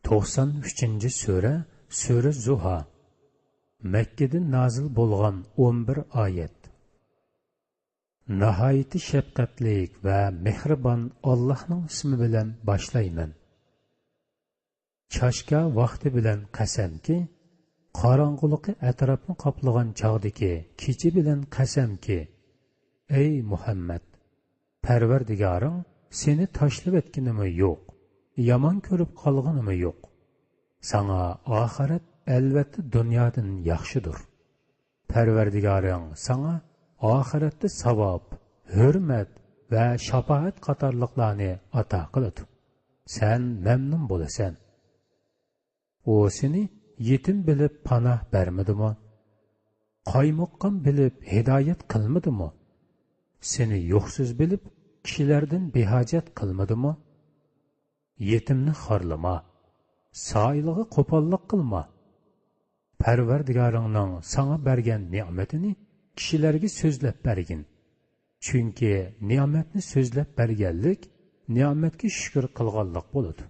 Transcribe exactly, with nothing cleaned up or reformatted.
توقسان ئۈچىنچى سۈرە، سۈرە زۇھا. مەككىدىن نازىل بولغان ئون بىر ئايەت. ناھايىتى شەپقەتلىك ۋە مېھرىبان ئاللاھنىڭ ئىسمى بىلەن باشلايمەن. چاشكا ۋاقتى بىلەن قەسەمكى، قاراڭغۇلۇقى ئەتراپنى قاپلىغان چاغدىكى كېچە بىلەن قەسەمكى، ئەي مۇھەممەد، پەرۋەردىگارىڭ سېنى تاشلىۋەتكىنىمۇ يوق، يامان كۆرۈپ قالغىنىمۇ يوق. ساڭا ئاخىرەت ئەلۋەتتە دۇنيادىن ياخشىدۇر. پەرۋەردىگارىڭ ساڭا ئاخىرەتتە ساۋاب، ھۆرمەت ۋە شاپائەت قاتارلىقلارنى ئاتا قىلىدۇ. سەن مەمنۇن بولىسەن. ئۇ سېنى يېتىم بىلىپ پاناھ بەرمىدىمۇ؟ قايمۇققان بىلىپ ھىدايەت قىلمىدىمۇ؟ سېنى يوقسۇز بىلىپ كىشىلەردىن بىھاجەت قىلمىدىمۇ؟ يېتىمنى خارلىما، سائىلغا قوپاللىق قىلما. پەرۋەردىگارىڭنىڭ ساڭا بەرگەن نېمىتىنى كىشىلەرگە سۆزلەپ بەرگىن. چۈنكى نېمەتنى سۆزلەپ بەرگەنلىك نېمەتكە شۈكۈر قىلغانلىق بولىدۇ.